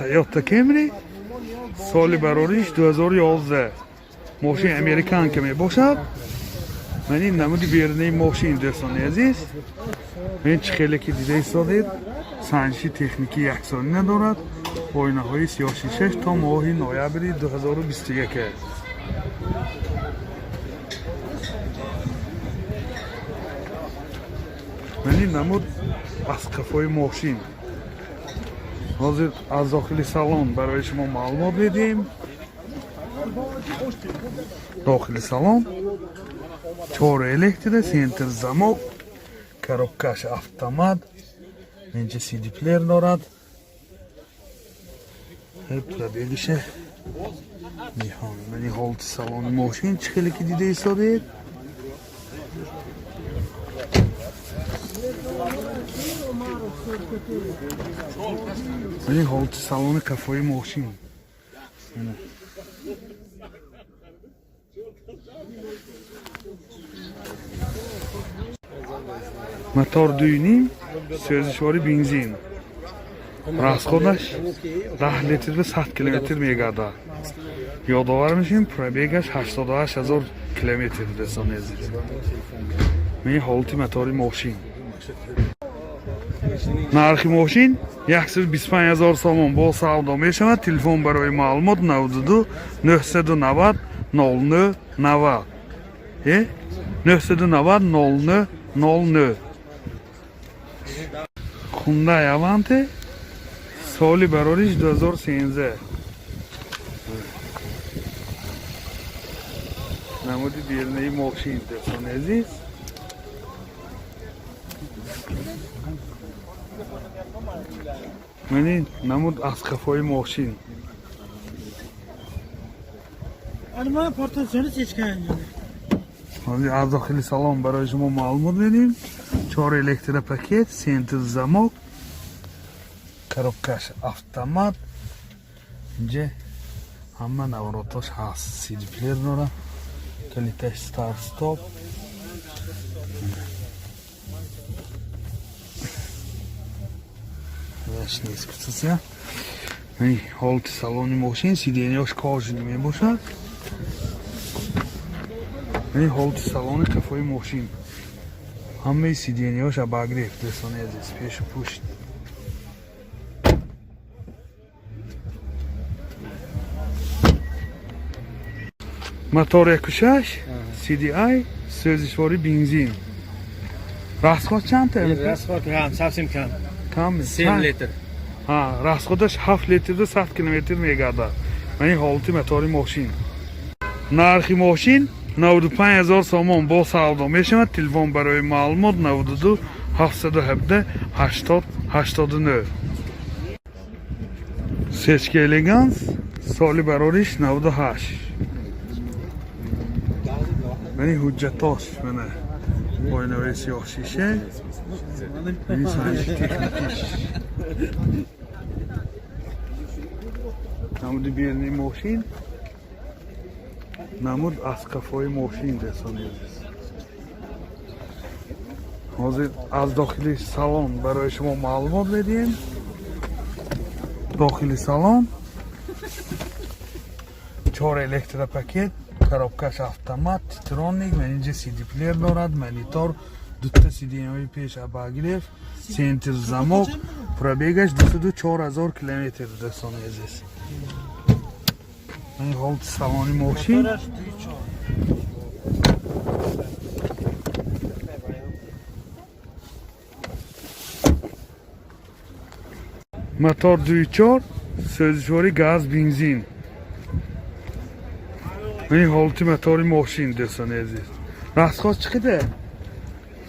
Toyota Camry, соли барориш 2011. Мошин американка мебошад. Ман ин намуди берунаи мошин, дӯстони азиз. Ин чӣ хеле ки дида истодед, санҷиши техникӣ яксонӣ надорад. Оинаҳои сиёҳшишаш то моҳи ноябри 2021. Ман ин намуд аз қафои мошин. Ҳозир аз дохили салон барои шумо маълумот медиҳем. Дохили салон чор электро, центр замок, коробкаш автомат, инҷа CD плеер дорад. Пробегише ниҳон. Мани ҳолати салони мошин, чӣ хеле ки дида истодед. Мани ҳолати салони қафои мошин. Мотор 2,5, сӯзишвори бензин. Расходаш 10 литр ба 100 километр мегардад. Ёдовар мешавем, пробегаш 88 ҳазор километр, дӯстони азиз. Ин ҳолати мотори мошин. Нархи мошин 125 ҳазор сомон, бо савдо мешавад. Телефон барои маълумот 92 990 09 90. 990 09 09. Hyundai Avante, соли барориш 2013. Намуди берунаи мошин, дӯстони азиз. Мани намуд аз қафои мошин. Ман портансияни сечкан. Ҳозир аз дохили салон барои шумо маълумот медиҳем. Чор электропакет, центр замок, коробкаш автомат. Инҷа ҳама наворотош ҳаст. CD плеер дорад. Калиташ старт стоп. Ваш нест хусусия. Ин ҳолати салони мошин, сиденьяш кожаный мебошад. Ин ҳолати салони қафои мошин. Ҳамаи сиденьяш обогрев, дӯстони азиз, пешу пушт. Мотор 1,6 CDI, сӯзишвори бензин. Расход чанд? Расход кам, совсем кам. Кам. 7 литр. Ҳа, расходаш 7 литрду 100 километр мегардад. Ман ин ҳолати мотори мошин. Нархи мошин 95 ҳазор сомон, бо савдо мешавад. Телефон барои маълумот 92 717 80 89. Сечка Элеганс, соли барориш 98. Мани ҳуҷҷатош, мана оинаҳои сиёҳшиша, ин санҷиши техникиш. Намуди берунаи мошин, намуд аз қафои мошин, дӯстони азиз. Ҳозир аз дохили салон барои шумо маълумот медиҳем. Дохили салон чор электропакет, коробкаш автомат, титроник, ман инҷа CD плеер дорад, монитор, дута сиденьяҳои пеш обогрев, центр замок, пробегаш 204 ҳазор километр, дӯстони азиз. Ин ҳолати салони мошин. Мотораш 2,4. Мотор 2,4, сӯзишвори газ, бензин. Ин ҳолати мотори мошин, дӯстони азиз. Расход чӣ қадар?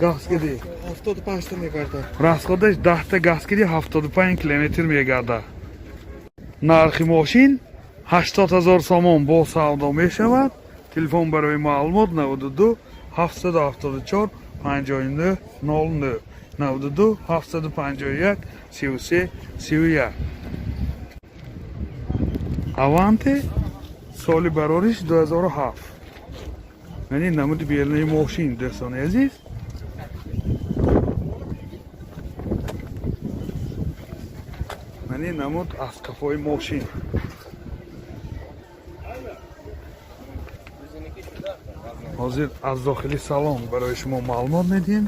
Газ киди? 75 та мегардад. Расходаш 10 та газ киди, 75 километр мегардад. Нархи мошин 80 ҳазор сомон, бо савдо мешавад. Телефон барои маълумот 92 774 59 09, 92 751 33 31. Аванте, соли барориш 2007. Яъне намуди берунаи мошин, дӯстони азиз. Мани Мани намуд аз қафои мошин. Ҳозир аз дохили салон барои шумо маълумот медиҳем.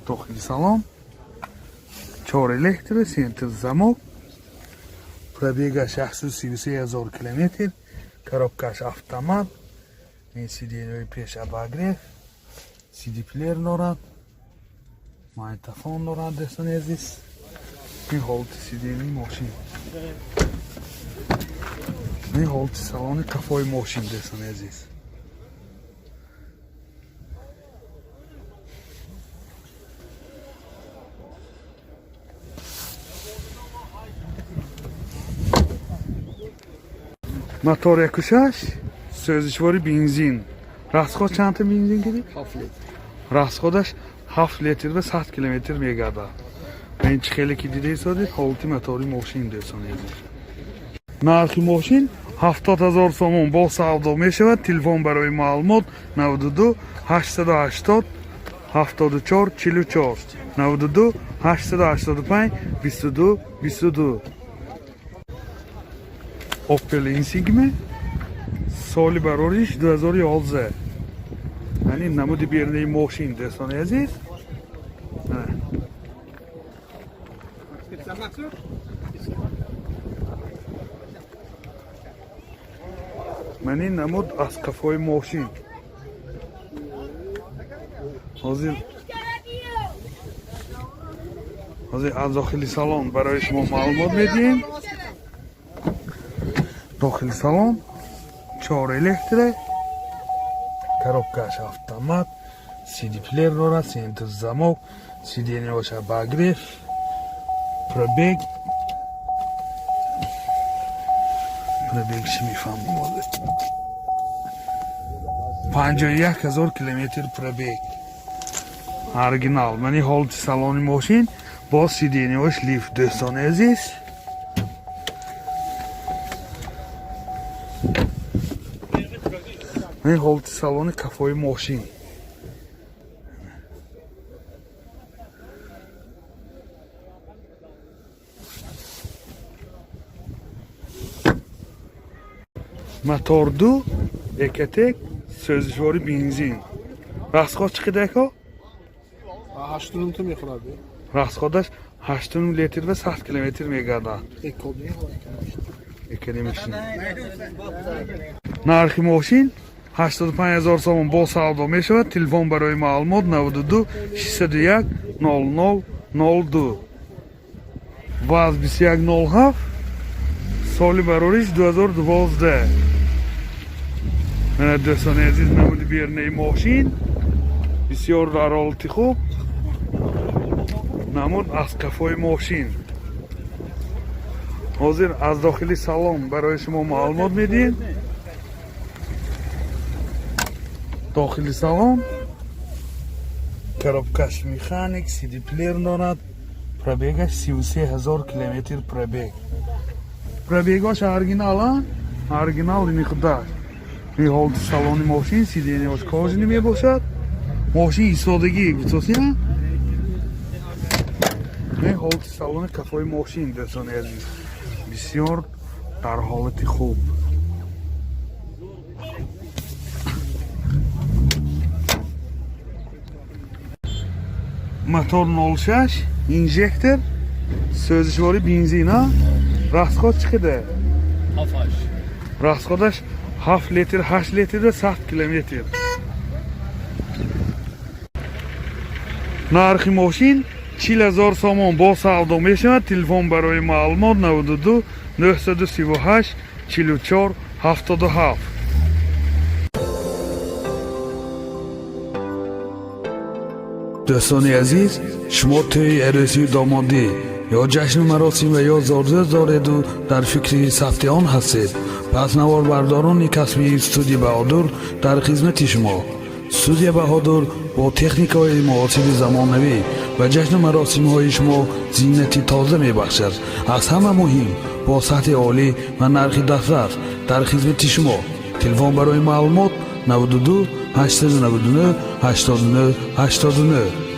Дохили салон чор электро, центр замок, пробегаш 133 000 километр, коробкаш автомат, ин сиденьяҳои пеш обогрев, сидиплеер дорад, магнитофон дорад, дӯстони азиз. Ин ҳолати сиденьяи мошин, ин ҳолати салони қафои мошин, дӯстони азиз. Мотор 1,6, сӯзишвори бензин. Расход чандта бензин гирифт? 7 литр. Расходаш 7 литр ва 100 километр мегардад. Ин чӣ хеле ки дида истодед, ҳолати мотори мошин, дӯстони азиз. Нархи мошин 70 ҳазор сомон, бо савдо мешавад. Телефон барои маълумот 92 880 74 44, 92 885 22 22. Opel Insignia, соли барориш 2011. Яъне намуди берунаи мошин, дӯстони азиз. Ана. Ман ин намуд аз қафои мошин. Ҳозир аз дохили салон барои шумо маълумот медиҳем. Дохили салон чор электро, коробкаш автомат, сидиплеер дорад, центр замок, сиденьяш обогрев, пробег чӣ мефаҳмем ҳозир? 51 000 километр пробег, оригинал. Мани ҳолати салони мошин бо сиденьяш лифт, дӯстони азиз. Мани ҳолати салони қафои мошин. Мотор 2, Ecotec, сӯзишвори бензин. Расход чӣ қадар, ако? 8 то мехӯрад. Расходаш 8 литр ва 100 километр мегардад. Эконом. Экономичный. Нархи мошин 85 ҳазор сомон, бо савдо мешавад. Телефон барои маълумот 92 601 00 02. ВАЗ 2107, соли барориш 2012. Мана, дӯстони азиз, намуди берунаи мошин бисёр дар ҳолати хуб. Намуд аз қафои мошин. Ҳозир аз дохили салон барои шумо маълумот медиҳем. Дохили салон коробкаш механик, сидиплеер дорад, пробегаш 33 ҳазор километр пробег. Пробегош оригинал, а? Оригинал ини худаш. Ин ҳолати салони мошин, сиденьяш кожаный мебошад. Мошин истодагӣ гуфтоси, а? Ин ҳолати салони қафои мошин, дӯстони азиз. Бисёр дар ҳолати хуб. Мотор 06, инжектор, сӯзишвори бензин, а? Расход чӣ қадар? 7. Расходаш 7 литр, 8 литр ва 100 километр. Нархи мошин 40 ҳазор сомон, бо савдо мешавад. Телефон барои маълумот 92 938 44 77. Дӯстони азиз, шумо тӯи арӯсию домодӣ ё ҷашну маросим ва ё зодрӯз дореду дар фикри сабти он ҳастед, пас наворбардорони касбии студия Баҳодур дар хизмати шумо. Студия Баҳодур бо техникаҳои муосири замонавӣ ба ҷашну маросимҳои шумо зинати тоза мебахшад. Аз ҳама муҳим, бо сатҳи олӣ ва нархи дастрас дар хизмати шумо. Телефон барои маълумот 92 899 89 89.